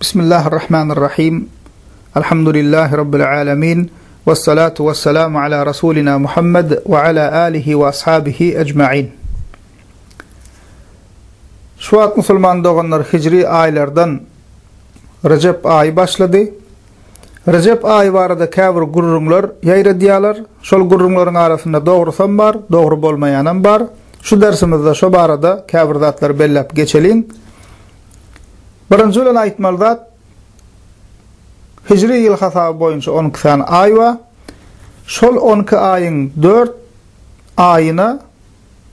Bismillahirrahmanirrahim. Elhamdülillahi Rabbil alemin. Vessalatu vesselamu ala Rasulina Muhammed ve ala alihi ve ashabihi ecmain. Şu wagt musulman doganlar hijri aýlardan Rejep aýy başlady. Rejep aýy barada käbir gürrüňler ýaýradýarlar. Şol gürrüňleriň arasynda dogrusam bar, dogry bolmaýanam bar. Şu dersimizde şo barada käbir zatlary belläp geçeliň. Birinji bilen aýtmaly zat, hijri ýyl hasaby boýunça 12 sany aý bar. Şol 12 aýyň 4 aýyna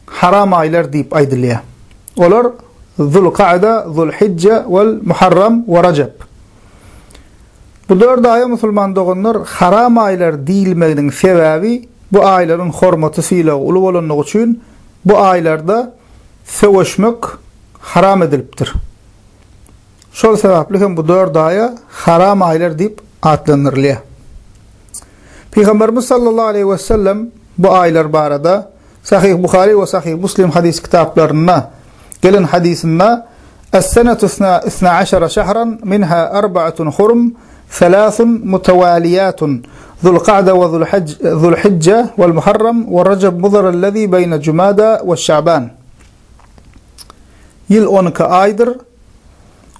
haram aýlar diýip aýdylýar. Olar Zulka'da, Zulhijje wel Muharram we Rejep. Bu dört aýa musulman doganlar haram aýlar diýilmeginiň sebäbi bu aýlaryň hormaty sylagy uly bolanlygy üçin bu aýlarda söweşmek haram edilipdir. Şol sebäpli hem bu dört aýa haram aýlar diýip atlandyrylýar. Pygamberimiz sallallahu aleýhi we sellem bu aýlar barada Sahyh Buhary we Sahyh Muslim hadys kitaplarynda gelen hadysynda Es-senetu isna aşara şahran minha arba'atun hurum selasun mutawaliyatun Zulka'da we Zulhijje wal Muharram we Rejeb mudar allazi beýne Jumada we Şaban. Ýyl 12 aýdyr.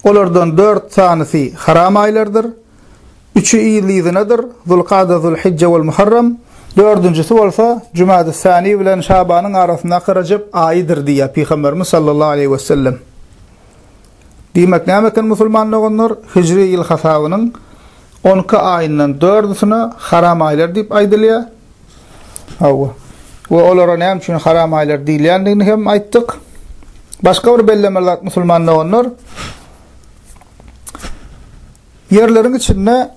Olardan 4 sanysy haram aýlardyr. Üçi yzly-yzynadyr, Zulkada, Zulhijje wal Muharram. Dördünjisi bolsa Jumadys-Sani bilen Şabanyň arasyndaky Rejep aýydyr diýýär Pygamberimiz sallallahu aleýhi wesellem. Diýmek näme eken musulman doganlar? Hijri ýyl hasabynyň 12 aýyndan dördüsine haram aýlar diýip aýdylýar. Hawa. We olara näme üçin haram aýlar diýilýändigini hem aýtdyk. Başga bir bellemeli zat musulman doganlar, Ýerleriň içinde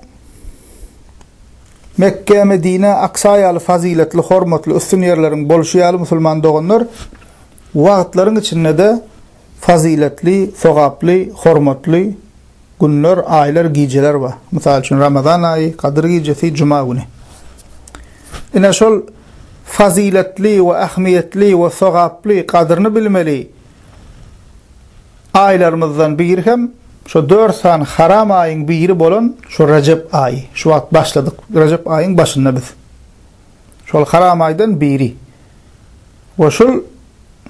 Mekge, Medine, Aksa ýaly fazyletli, hormatly, üstün ýerleriň bolşy ýaly musulman doganlar wagtlaryň içinde-de fazyletli, sogaply, hormatly günler, aýlar, gijeler bar. Mysal üçin Ramazan aýy, Gadyr gijesi, Juma güni. Ine şol fazyletli we ähmiýetli we sogaply, gadyryny bilmeli Aýlarymyzdan biri hem şo dört sany haram aýyň biri bolan şo Rejep aýy. Şu wagt başladyk. Rejep aýyň başynda biz. Şol haram aýdan biri. We şul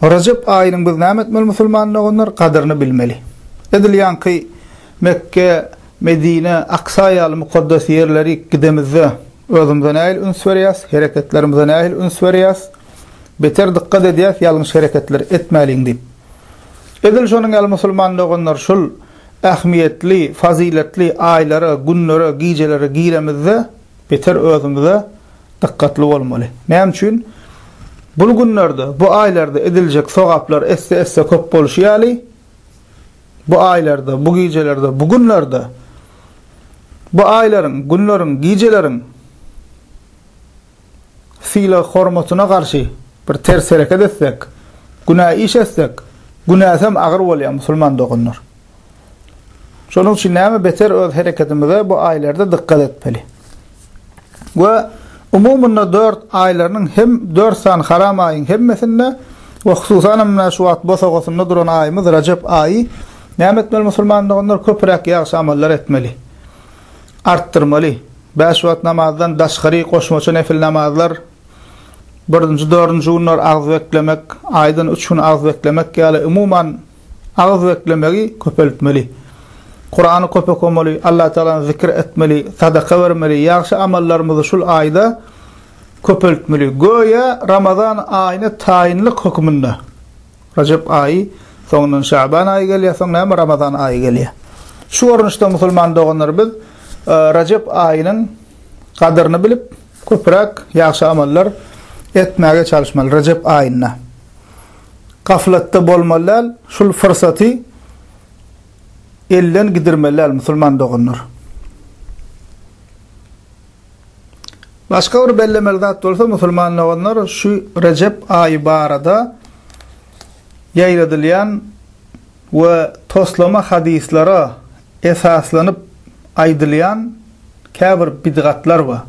Rejep aýynyň biz näme etmeli musulman doganlar? Gadyryny bilmeli. Edil ýaňky Mekke, Medine, Aksa ýaly mukaddes ýerleri gidemizde özümize nähili üns berýäs, hereketlerimize nähili üns berýäs, beter dykgat edýäs ýalňyş hereketler etmäliň diýip. Edil şonuň ýaly musulman doganlar şul ähmiýetli, fazyletli aýlara, günlere, gijelere giremizde beter özümize dykgatly bolmaly. Näme üçin? Bul günlerde, bu aýlarda ediljek sogaplar esse-esse köp bolşy ýaly, bu aýlarda, bu gijelerde, bu günlerde bu aýlaryň, günleriň, gijeleriň sylag-hormatyna garşy bir ters hereket etsek, günä iş etsek, günäsem agyr bolýar musulman doganlar. Şonuň üçin näme beter öz hereketimize bu aýlarda dykgat etmeli. We umumynda dört aýlarynyň hem dört sany haram aýyň hemmesinde we hususanam mine şu wagt bosagasynda duran aýymyz Rejep aýy näme etmeli musulman doganlar köpräk ýagşy amallar etmeli. Artdyrmaly. Bäş wagt namazdan daşgary goşmaça nefil namazlar, birinji, dördünji günler agyz beklemek, aýdan üç gün agyz beklemek ýaly umuman agyz beklemegi köpeltmeli. Kurany köp okamaly, Allatagalany zikir etmeli, sadaka bermeli, ýagşy amallarymyzy şul aýda köpeltmeli. Göýä Ramazan aýyna taýynlyk hökmünde. Rejep aýy, soňundan Şaban aýy gelýär, soň näme Ramazan aýy gelýär. Şu görnüşde musulman doganlar biz Rejep aýynyň gadyryny bilip, köpräk ýagşy amallar etmäge çalyşmaly Rejep aýynda. Gaflatda bolmaly däl, şul fyrsaty elden gidirmeli däl musulman doganlar. Başga bir bellemeli zat bolsa musulman doganlar şu Rejep aýy barada ýaýradylýan we toslama hadyslara esaslanyp aýdylýan käbir bidgatlar bar.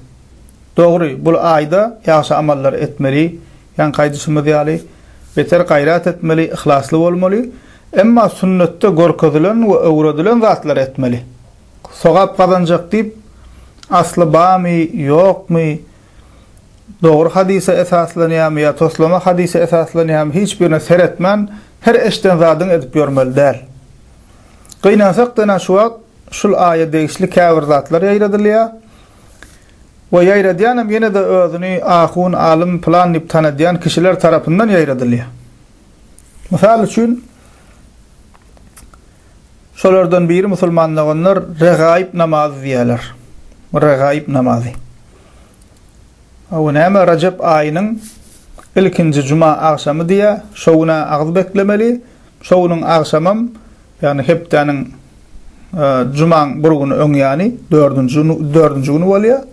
Dogry, bul aýda ýagşy amallar etmeli, ýaňky aýdyşymyz ýaly, beter gaýrat etmeli, yhlasly bolmaly, emma sünnetde görkezilen we öwredilen zatlary etmeli. Sogap gazanjak diýip, asly barmy, ýokmy, dogry hadysa esaslanýarmy ýa toslama hadysa esaslanýarmy hiç birine seretmän her eşden zadyňy edip ýörmeli däl. Gynansak-da ine şu wagt şul aýa degişli käbir zatlar ýaýradylýar. We ýaýradýanam ýene-de özüni ahun, alym, pylan diýip tanadýan kişiler tarapyndan ýaýradylýar. Mysal üçin, şolardan biri musulman doganlar regaib namazy diýýärler. Regaib namazy. O näme Rejep aýynyň ilkinji juma agşamy diýýär, şo güne agyz beklemeli, şo günüň agşamam, ýagny hepdäniň jumaň bir güni öň ýany, dördünji dördünji güni bolýar.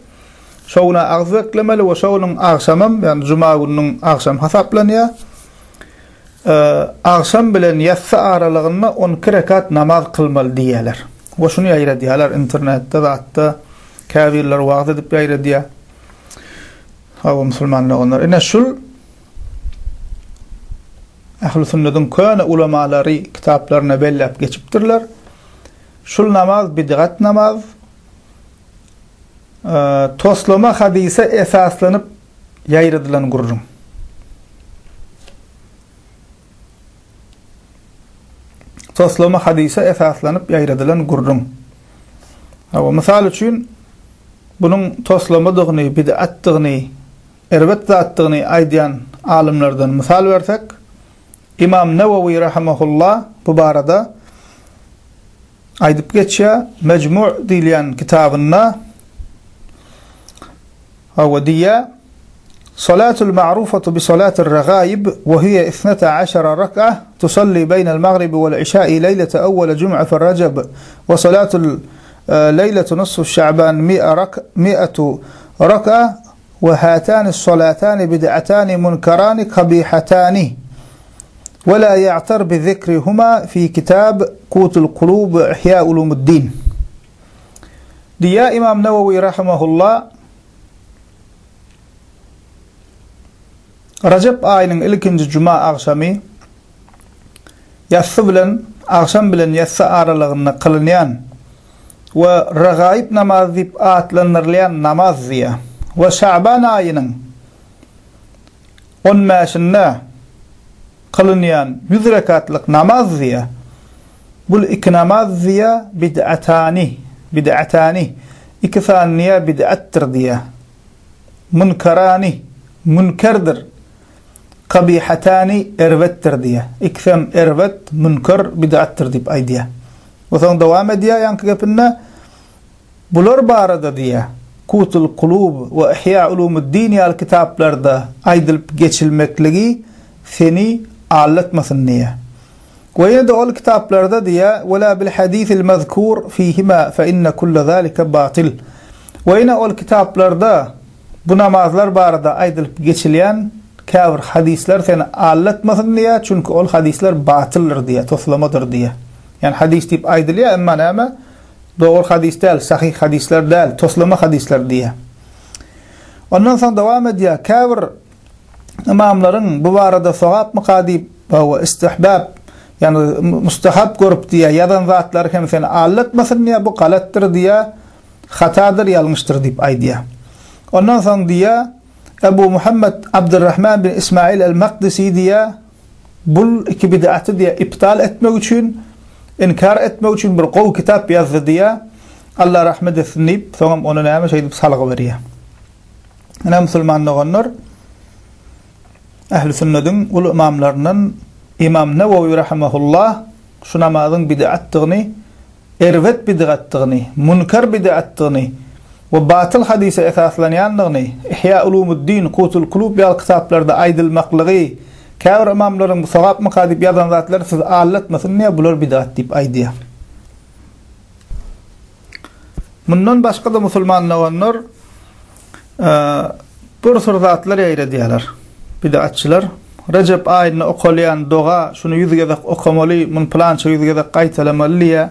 Şo güne agyz beklemeli we şo günüň agşamam, ýagny juma gününiň agşamy hasaplanýar. Agşam bilen ýassy aralygynda 12 rekat namaz kylmaly diýýärler. We şuny ýaýradýarlar internetde zatda, käbirleri wagyz edip ýaýradýar. Hawa musulman doganlar, ine şul Ähli sünnetiň köne ulamalary kitaplarynda belläp geçipdirler. Şul namaz bidgat namaz. Toslama hadysa esaslanyp ýaýradylan gürrüň. Toslama hadysa esaslanyp ýaýradylan gürrüň. Hawa, mysal üçin, bunuň toslamadygyny, bid'atdygyny, erbet zatdygyny aýdýan alymlardan mysal bersek, Imam Newewi rahimehullah bu barada aýdyp geçýär, Mejmu' diýilýän kitabynda hawa diýýär, Salatul ma'rufatu bi salatir ragaib we hiýe isneta aşara rak'a tusalli beýnel magribi wel işa'i leýlete awwala jum'a fi rajab we salatul leýletu nisfu şa'ban mi'a rak mi'atu rak'a we hatani salatani bid'atani munkarani kabihatani we la ya'tar bi zikrihuma fi kitab Kutul kulub we Ihya ulumuddin. Diýýär Imam Nawawi rahimehullah Rejep aýynyň ilkinji juma agşamy ýassy bilen agşam bilen ýassy aralygynda kylynýan we regaib namazy diýip atlandyrylýan namaz diýýär. We Şaban aýynyň on bäşinde kylynýan ýüz rekatlyk namaz diýýär. Bul iki namaz diýýär bid'atani, bid'atani, iki sany diýýär bid'atdyr diýýär. Munkarani, münkerdir. Kabihatani, erbetdir diýýär. Ikisem erbet, münker, bid'atdyr diýip aýdýar. We soň dowam edýär ýaňky gepinde, Bular barada diýýär, Kutul Kulub we Ihýa Ulumuddin ýaly kitaplarda aýdylyp geçilmekligi seni aldatmasyn diýýär. We ýene-de ol kitaplarda diýýär, Ve la bil hadisil mezkur fihima fe inne kulle zalike batyl. We ýene ol kitaplarda bu namazlar barada aýdylyp geçilýän käbir hadyslar seni aldatmasyn diýýär, çünki ol hadyslar batyldyr diýýär, toslamadyr diýýär. Ýagny hadys diýip aýdylýar, emma näme? Dogry hadys däl, sahyh hadyslar däl, toslama hadyslar diýýär. Ondan soň dowam edýär, käbir ymamlaryň bu barada sogapmyka diýip, hawa, istihbab, ýagny mustahap görüp diýýär, ýazan zatlary hem seni aldatmasyn diýýär, bu galatdyr diýýär, hatadyr, ýalňyşdyr diýip aýdýar. Ondan soň diýýär, Ebu Muhammed Abdurrahman bin Ismail el-Makdisi diýýär, bul iki bid'aty diýýär, iptal etmek üçin, inkar etmek üçin bir gowy kitap ýazdy diýýär, Allah rahmet etsin diýip, soňam ony näme şeýdip salgy berýär. Ine musulman doganlar, Ähli sünnediň uly ymamlaryndan Imam Newewi rahimehullah şu namazyň bid'atdygyny, erbet bid'atdygyny, münker bid'atdygyny we batyl hadysa esaslanýandygyny Ihýa ulumuddin, Kutul kulub ýaly kitaplarda aýdylmaklygy, käbir ymamlaryň bu sogapmyka diýip ýazan zatlary sizi aldatmasyn diýýär, bular bid'at diýip aýdýar. Mundan başga-da musulman doganlar bir sürü zatlar ýaýradýarlar. Bid'atçylar Rejep aýynda okalýan doga, şuny 100 gezek okamaly, muny pylança 100 gezek gaýtalamaly diýýär.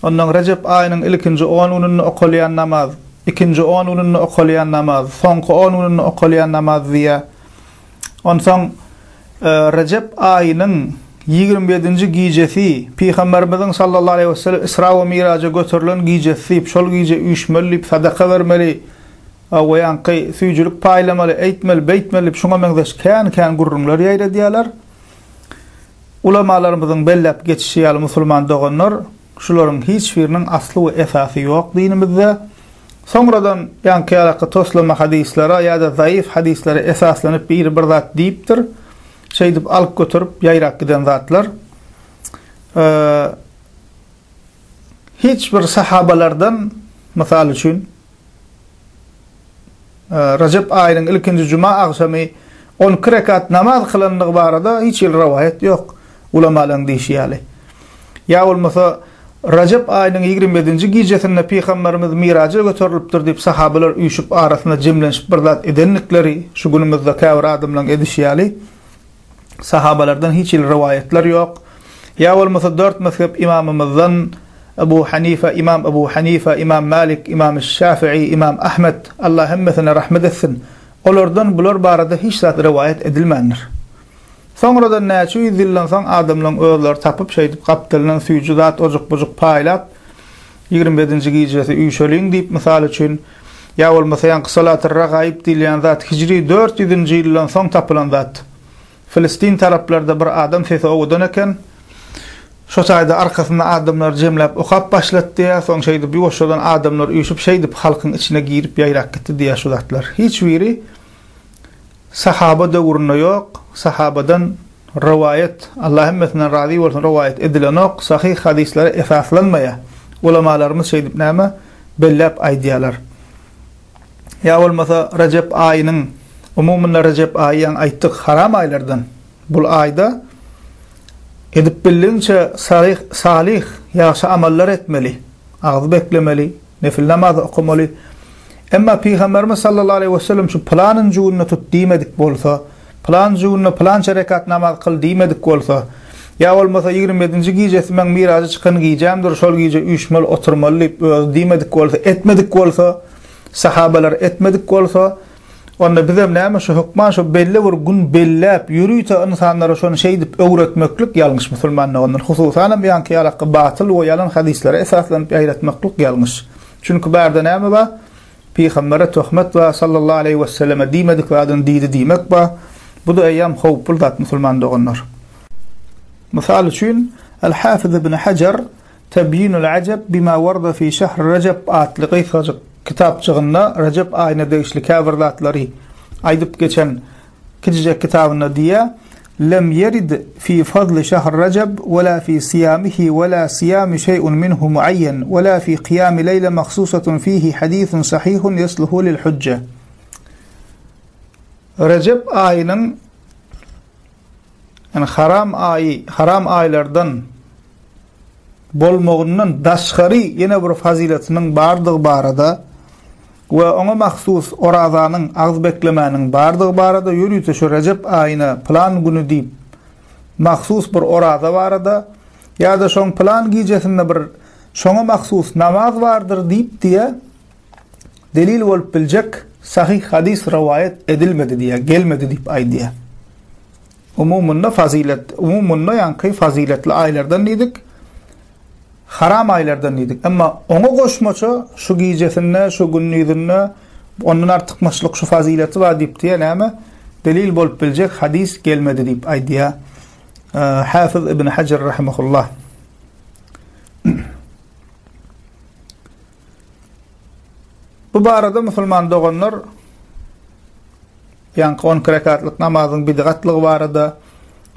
Ondan Rejep aýynyň ilkinji 10 gününde okalýan namaz, ikinji 10 gününde okalýan namaz, soňky 10 gününde okalýan namaz diýýär. Onsoň Rejep aýynyň. 27-nji gijesi Pygamberimiziň sallallahu aleýhi we sellem Isra we Miraja göterilen gijesi diýip, şol gije üýşmeli diýip, sadaka bermeli we ýaňky süýjülik paýlamaly, eýtmeli, beýtmeli diýip, şuňa meňzeş kän-kän gürrüňler ýaýradýarlar. Ulamalarymyzyň belläp geçişi ýaly musulman doganlar, şularyň hiç biriniň asly we esasy ýok dinimizde. Soňradan ýaňky ýalaky toslama hadyslara ýa-da zaif hadyslara esaslanyp biri bir zat diýipdir. Şeýdip alyp göterip ýaýrap giden zatlar. Hiç bir sahabalardan mysal üçin Rejep aýynyň ilkinji juma agşamy 12 rekat namaz kylandygy barada hiç hili rowaýat ýok, ulamalaryň diýşi ýaly. Ýa bolmasa Rejep aýynyň 27-nji gijesinde pygamberimiz Miraja göterilipdir diýip sahabalar üýşüp arasynda jemlenişip bir zat edendikleri şu günümizde käbir adamlaryň edişi ýaly Sahabalardan hiç hili rowaýatlar ýok. Ýa bolmasa dört mezhep ymamymyzdan Ebu Hanife, Ymam Ebu Hanife, Ymam Malik, Ymam Şafii, Ymam Ahmet, Allah hemmesine rahmet etsin, olardan bular barada hiç zat rowaýat edilmändir. Soňradan näçe ýüz ýyldan soň adamlaryň özleri tapyp şeýdip gapdalyndan süýji zat ojuk-bujuk paýlap 27-nji gijesi üýşeliň diýip mysal üçin Ýa bolmasa ýaňky Salatyr Ragaib diýilýän zat hijri 400-nji ýyldan soň tapylan zat. Filistin taraplarda bir adam sesi owadan eken. Şo taýda arkasynda adamlary jemläp okap başlady diýýär. Soň şeýdip ýuwaşjadan adamlar üýşüp şeýdip halkyň içine girip ýaýrap gitdi diýýär şu zatlar. Hiç biri sahaba döwründe ýok. Sahabadan Rowaýat, Allah hemmesinden razy bolsun, rowaýat edilenok, sahyh hadyslara esaslanmaýar. Ulamalarymyz şeýdip näme, belläp aýdýarlar. Ýa bolmasa Rejep aýynyň, umumynda Rejep aýy ýaňy aýtdyk, haram aýlardan. Bul aýda edip bildigiňçe salyh, salyh, ýagşy amallar etmeli, agyz beklemeli, Nefil namazy okamaly. Emma Pygamberimiz sallallahu aleýhi wesellem şu pylanynjy günde tut diýmedik bolsa, pylanjy günde pylança rekat namaz kyl diýmedik bolsa, ýa bolmasa 27-nji gijesi meň miraja çykan gijämdir, şol gije üýşmeli, oturmaly diýip özi diýmedik bolsa, etmedik bolsa, sahabalar etmedik bolsa, Onda bizem näme şu hökman şu belli bir gün belläp ýörite ynsanlara şony şeýdip öwretmeklik ýalňyş musulmanlygyndan hususanam ýaňky ýalakky batyl we ýalan hadyslara esaslanyp ýaýratmaklyk ýalňyş. Çünki bärde näme bar? Pygambere töhmet bar sallallahu aleýhi weselleme diýmedik zadyny diýdi diýmek bar. Bu-da eýýäm howply zat musulman doganlar. Mysal üçin Al-Hafiz ibn Hajar Tebýinul ajeb bima warda fi şehri Rejep atly gysgajyk kitapjygynda Rejep aýyna degişli käbir zatlary aýdyp geçen kiçijek kitabynda diýýär, Lem yerid fi fazli şehri Rejep we la fi siýamihi we la siýami şeý'un minhu muayyen we la fi kyýami leýle mahsusatun fihi hadisun sahihun ýesluhu lil hujje. Rejep aýynyň Ýagny haram aýy, haram aýlardan bolmagyndan daşgary ýene bir fazylatynyň bardygy barada we oňa mahsus orazanyň, agyz beklemäniň bardygy barada ýörite şu Rejep aýyna pylan güni diýip mahsus bir oraza barada ýa-da şoň pylan gijesinde bir şoňa mahsus namaz bardyr diýip diýe delil bolup biljek sahyh hadys rowaýat edilmedi diýýär, gelmedi diýip aýdýar. Umumynda fazylet, umumynda ýaňky fazyletli aýlardan diýdik, haram aýlardan diýdik. Emma oňa goşmaça şu gijesinde, şu gündizinde ondan artykmaçlyk şu fazyleti bar diýip diýe näme? Delil bolup biljek hadys gelmedi diýip aýdýar. Hafiz Ibn Hajar rahimehullah. Bu barada musulman doganlar ýaňky 12 rekatlyk namazyň bidgatlygy barada,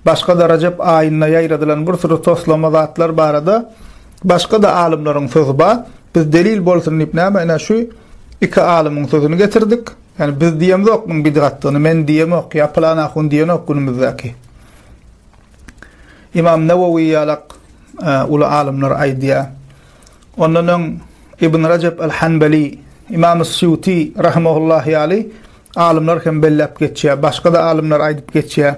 başga-da Rejep aýynda ýaýradylan bir sürü toslama zatlar barada başga-da alymlaryň sözi bar. Biz delil bolsun diýip näme ine şu iki alymyň sözüni getirdik. Ýani biz diýemzok muň bidgatdygyny, men diýemok ýa pylan ahun diýenok günümizdäki. Imam Newewi ýalak uly alymlar aýdýar. Ondan öň Ibn Rajab al-Hanbali, Imam Sýuti rahimehullah ýaly alymlar hem belläp geçýär. Başga-da alymlar aýdyp geçýär.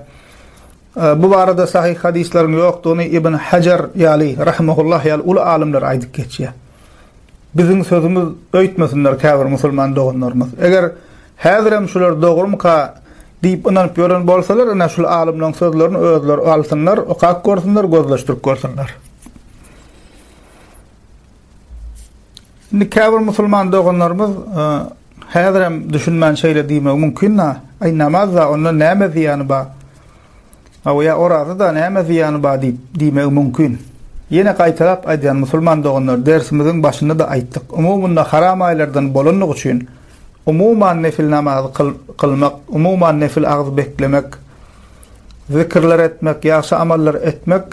Bu barada sahyh hadyslaryň ýokdugyny Ibn Hajar ýaly rahimehullah ýaly uly alymlar aýdyp geçýär. Biziň sözümiz öýtmesinler käbir musulman doganlarymyz. Eger häzirem şular dogrumyka? Diýip ynanyp ýören bolsalar, ine şul alymlaryň sözlerini özleri alsynlar, okap görsünler, gözleşdirip görsünler. Indi käbir musulman doganlarymyz e, häzirem düşünmän şeýle diýmegi mümkin-da, aý namaz-da ondan näme zyýany bar? Hawa ýa oraza-da näme zyýany bar diýip diýmegi mümkin. Ýene gaýtalap aýdýan musulman doganlar, dersimiziň başynda-da aýtdyk. Umumynda haram aýlardan bolandygy üçin Umuman nefil namazy kylmak, umuman nefil agyz beklemek, zikirler etmek, ýagşy amallar etmek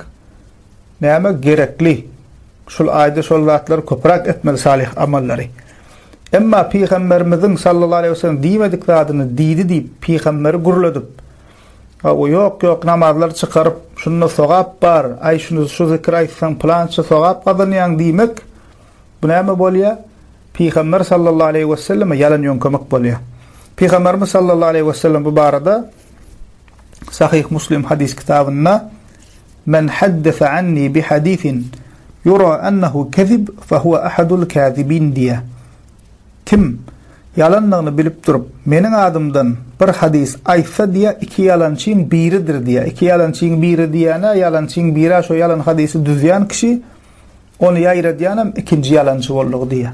näme gerekli. Şul aýda şol zatlary köpräk etmeli salyh amallary. Emma pygamberimiziň sallallahu aleýhi we sellem diýmedik zadyny diýdi diýip pygamberi gürledip, o ýok ýok namazlar çykaryp, şunda sogap bar, aý şuny şu zikir aýtsaň pylança sogap gazanýaň diýmek Bu näme bolýar? Pygamber sallallahu aleýhi weselleme ýalan ýöňkemek bolýar. Pygamberimiz sallallahu aleýhi wesellem bu barada Sahih Muslim hadys kitabynda Men haddese anni bi hadisin yura ennehu kezib fe huve ahadul kazibin diýýär. Kim ýalandygyny bilip durup, meniň adymdan bir hadys aýtsa diýýär, iki ýalançyň biridir diýýär. Iki ýalançyň biri diýýän-ä, ýalançyň biri-ä şo ýalan hadysy düzýän kişi, Ony ýaýradýanam ikinji ýalançy boldugy diýýär.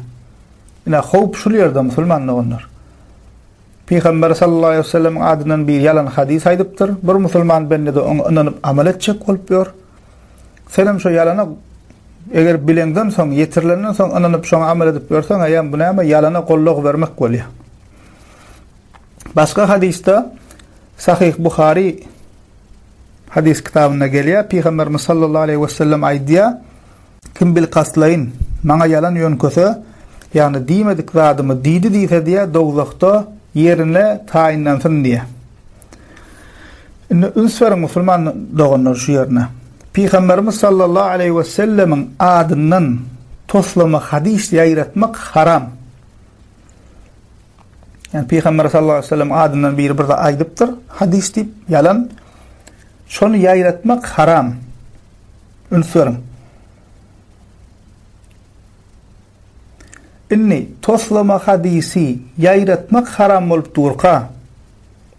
Ine, howp şul ýerde musulman doganlar. Pygamber sallallahu aleýhi we sellemiň adyndan bir ýalan hadys aýdypdyr. Bir musulman bende-de oňa ynanyp amal etjek bolup ýör. Senem şo ýalana eger bileňden soň, ýetirilenden soň ynanyp şoňa amal edip ýörseň, eýýäm bu näme? Ýalana goldaw bermek bolýar. Başga hadysda Sahyh Buhary Hadys kitabynda gelýär, Pygamberimiz sallallahu aleýhi wesellem aýdýar, Kim bilkastlaýyn maňa ýalan ýöňkese, ýagny diýmedik zadymy diýdi diýse diýýär, dowzahda ýerine taýynlansyn diýýär. Indi üns beriň musulman doganlar şu ýerine. Pygamberimiz sallallahu aleýhi wesellemiň adyndan toslama hadys ýaýratmak haram. Ýani Pygamber sallallahu aleyhi ve sellem adyndan biri bir zat aýdypdyr, hadys diýip, ýalan. Şony ýaýratmak haram. Üns beriň. Indi toslama hadysy ýaýratmak haram bolup durka,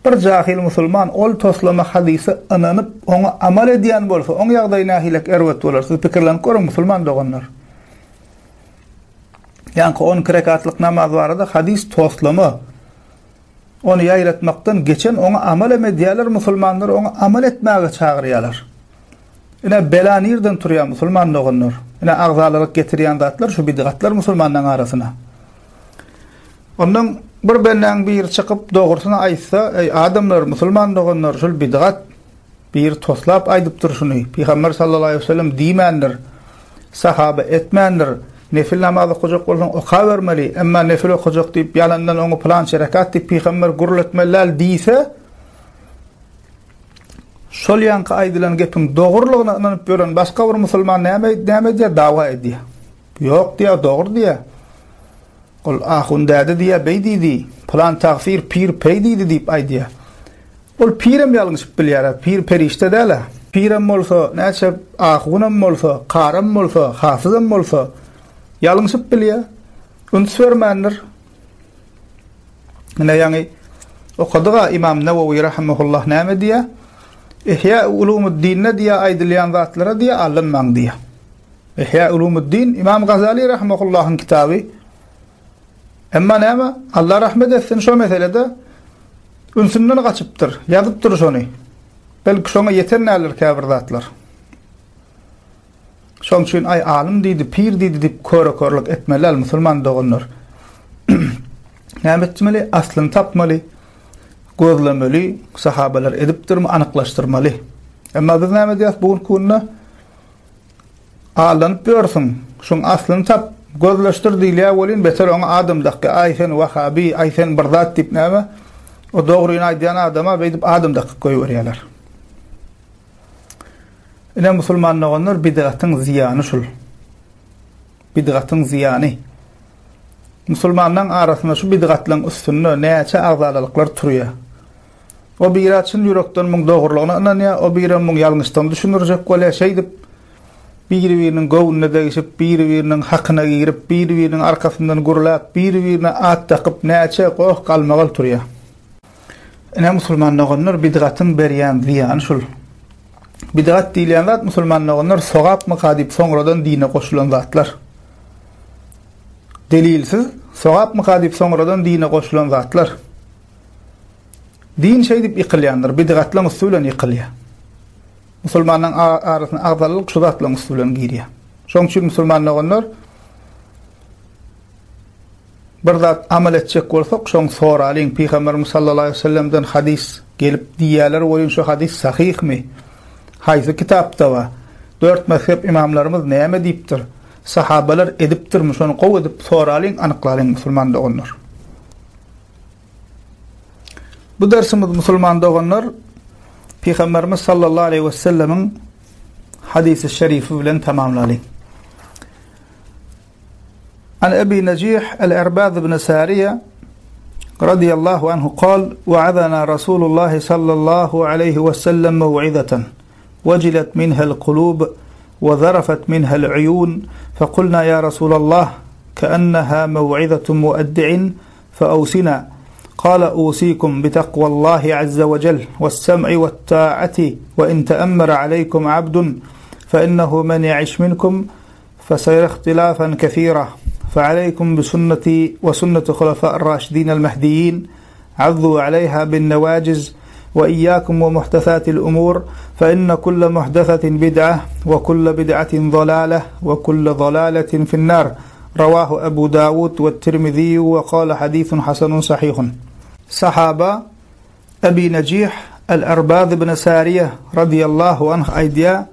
bir jahil musulman ol toslama hadysy ynanyp, oňa amal edýän bolsa, oň ýagdaýy nähilek erbet bolar? Siz pikirlenip görüň, musulman doganlar. Ýaňky 12 rekatlyk namaz barada hadys toslama. Ony ýaýratmakdan geçen oňa amal hem edýärler, musulmanlar oňa amal etmäge çagyrýarlar. Ine bela nirden turýar musulman doganlar? Ine agzalalyk getirýän zatlar şu bidgatlar musulmanlaryň arasyna. Ondan bir bendäň biri çykyp dogrusyny aýtsa, eý adamlar, musulman doganlar, şul bidgat Biri toslap aýdypdyr şuny, Pygamber sallallahu aleýhi we sellem diýmändir, sahaba etmändir, nefil namaz okajak bolsaň okabermeli, emma nefil okajak diýip ýalandan oňa pylança rekat diýip pygamber gürletmeli däl diýse, şol ýaňky aýdylan gepiň dogrulygyna ynanyp ýören başga bir musulman näme näme edýär? Dawa edýär. Ýok diýýär, dogry diýýär. Ol ahun däde diýýär, beý diýdi, pylan tagsyr pir peý diýdi diýip aýdýar. Ol pirem ýalňyşyp bilýär-ä, pir perişde däl-ä. Pirem bolsa, näçe ahunam bolsa, karam bolsa, hafyzam bolsa, ýalňyşyp bilýär. Üns bermändir. Ine ýaňy okadyk-a Imam Newewi rahimehullah näme diýýär? Ihýa ulumuddinde diýýär aýdylýan zatlara diýýär alynmaň diýýär. Ihýa ulumuddin Imam Gazali rahimehullahyň kitaby. Emma näme? Allah rahmet etsin şo meselede ünsünden gaçypdyr, ýazypdyr şony. Belki şoňa ýeten däldir käbir zatlar. Şoň üçin aý alym diýdi, pir diýdi diýip köre-körlük etmeli däl musulman doganlar. Näme etmeli? Aslyny tapmaly, gözlemeli, sahabalar edipdirmi anyklaşdyrmaly. Emma biz näme edýäris bu günki günde? Aldanyp ýörsüň, şuň aslyny tap, gözleşdir diýilýär welin, beter oňa adam dakýar. Aý sen wahabi, aý sen bir zat diýip näme, o dogryny aýdýan adama beýdip adam dakyp goýberýärler. Ine musulman doganlar bidgatyň zyýany şul. Bidgatyň zyýany. Musulmanlaryň arasynda şu bidgatlaryň üstünde näçe agzalalyklar turýar. O biri çyn ýürekden muň dogrulygyna ynanýar, o birem muň ýalňyşdygyny düşündirjek bolýar. Şeýdip, biri-biriniň göwnüne degişip, biri-biriniň hakyna girip, biri-biriniň arkasyndan gürläp, biri-birine at dakyp näçe goh-galmagal turýar. Ine musulman doganlar bidgatyň berýän zyýany şul. Bidgat diýilýän zat musulman doganlar sogapmyka diýip soňradan dine goşulan zatlar. Delilsiz sogapmyka diýip soňradan dine goşulan zatlar. Din şeýdip ýykylýandyr, bidgatlaryň üsti bilen ýykylýar. Musulmanlaryň arasyna agzalylyk şu zatlaryň üsti bilen girýär. Şonuň üçin musulman doganlar Bir zat amal etjek bolsak, şoň soralyň, Pygamberimiz sallallahu aleýhi we sellemden hadys gelip diýýärler welin şu hadys sahyhmy? Haýsy kitapda bar? Dört mezhep ymamlarymyz näme diýipdir? Sahabalar edipdirmi? Şony gowy edip soralyň, anyklalyň musulman doganlar. Bu dersimiz musulman doganlar Pygamberimiz sallallahu aleýhi we sellemiň hadysy şerifi bilen tamamlalyň. An Ebi Nejih el-Erbaz ibn Sariýe radiyallahu anhu kal, Wa'azana Rasulullah sallallahu aleyhi ve sellem mev'izeten, vecilet minhel kulub, ve zarafet minhel uyun, fekulna ya Rasulallah, keenneha mev'izetu mueddi'in, feavsina, قال أوصيكم بتقوى الله عز وجل والسمع والطاعة وإن تأمر عليكم عبد فإنه من يعش منكم فسيرى اختلافا كثيرا فعليكم بسنتي وسنة خلفاء الراشدين المهديين عضوا عليها بالنواجز وإياكم ومحدثات الأمور فإن كل محدثة بدعة وكل بدعة ضلالة وكل ضلالة في النار رواه أبو داود والترمذي وقال حديث حسن صحيح صحابة أبي نجيح الأرباذ بن سارية رضي الله عنه أيديا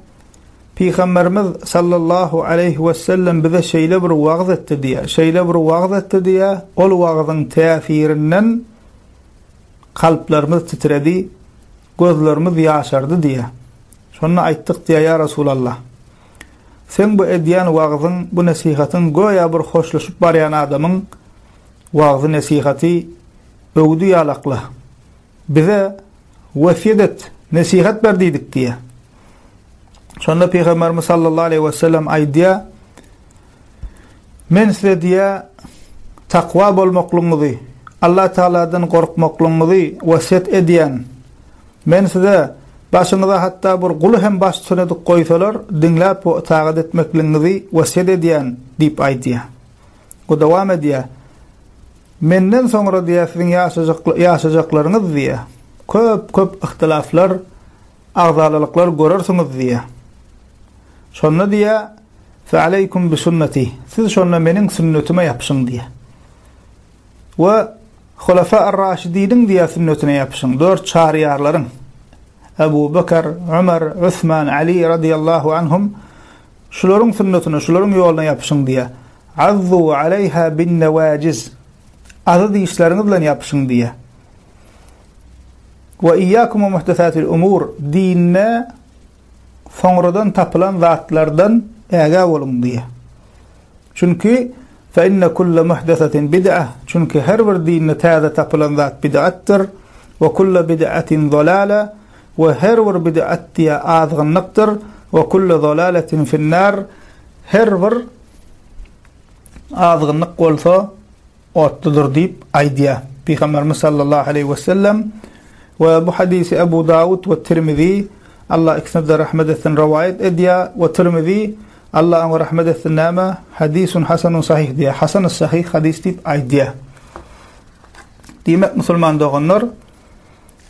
Pygamberimiz sallallahu aleýhi wesellem bize şeýle bir wagyz etdi diýýär, şeýle bir wagyz etdi diýýär, ol wagyzyň täsirinden kalplarymyz titredi, gözlerimiz ýaşardy diýýär. Şonda aýtdyk diýýär, Ýa Resulallah, Seň bu edýän wagyzyň, bu nesihatyň göýä bir hoşlaşyp barýan adamyň wagzy-nesihaty, öwüdi ýalakla. Bize wesýet et, nesihat ber diýdik diýýär. Şonda Pygamberimiz sallallahu aleýhi we sellem aýdýar, Men size diýýär, takwa bolmaklygyňyzy, Allah Tagaladan gorkmaklygyňyzy wesýet edýän. Men size başyňyza hatda bir guly hem baştutan edip goýsalar, diňläp we ytagat etmekligiňizi wesýet edýän diýip aýdýar. We dowam edýär. Menden soňra diýýär siziň ýaşajaklaryňyz diýýär. Köp köp yhtylaflar, agzalalyklar görersiňiz diýýär. Şonda diýýär, Fe aleýkum bi sünneti. Siz şonda meniň sünnetime ýapyşyň diýýär. We Hulafa ar-Raşidiniň diýýär sünnetine ýapyşyň. Dört çaryýarlaryň Ebu Bekr, Ömer, Osman, Ali radiyallahu anhum şularyň sünnetine, şularyň ýoluna ýapyşyň diýýär. Azzu aleýha bin newajiz. Azy dişleriňiz bilen ýapyşyň diýýär. We iyyakum we muhdesatil umur. Dinde soňradan tapylan zatlardan ägä boluň diýýär. Çünki fe inne kulle muhdesatin bid'a. Çünki her bir dinde täze tapylan zat bid'atdyr. We kulle bid'atin zalala. We her bir bid'at diýä azgynlykdyr. We kulle zalaletin finnar. Her bir azgynlyk bolsa otludyr diýip aýdýar. Pygamberimiz sallallahu aleýhi we sellem we bu hadysy Ebu Dawud we Tirmizi Allah ikisine-de rahmet etsin rowaýat edýär we Tirmizi Allah oňa rahmet etsin näme hadisun hasanun sahih diýýär. Hasan sahih hadys diýip aýdýar. Diýmek musulman doganlar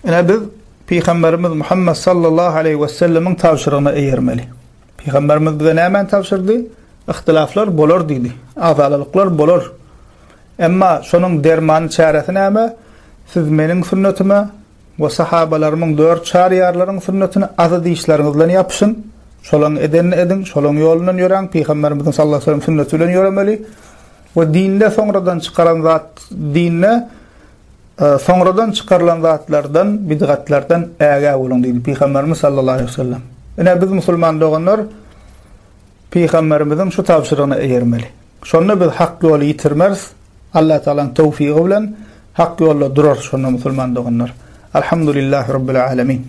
ine biz Pygamberimiz Muhammed sallallahu aleýhi we sellemiň tabşyrygyna eýermeli. Pygamberimiz bize nämäni tabşyrdy? Yhtylaflar bolar diýdi. Agzalalyklar bolar. Emma şonuň dermany çäresi näme? Siz meniň sünnetime we sahabalarymyň dört çaryýarlaryň sünnetine azy dişleriňiz bilen ýapyşyň. Şolaň edenini ediň, şolaň ýolundan ýöräň, Pygamberimiziň sallallahu aleyhi ve sellem sünneti bilen ýöremeli. We dinde soňradan çykaran zat dinde Soňradan çykarylan zatlardan, bidgatlardan ägä boluň diýdi Pygamberimiz sallallahu aleýhi we sellem. Ine biz musulman doganlar Pygamberimiziň şu tabşyrygyna eýermeli. Şonda biz hak ýoly ýitirmeris. Allah Taalanyň towfygy bilen hak ýolda durarys şonda musulman doganlar. Alhamdulillahi rabbil alamin.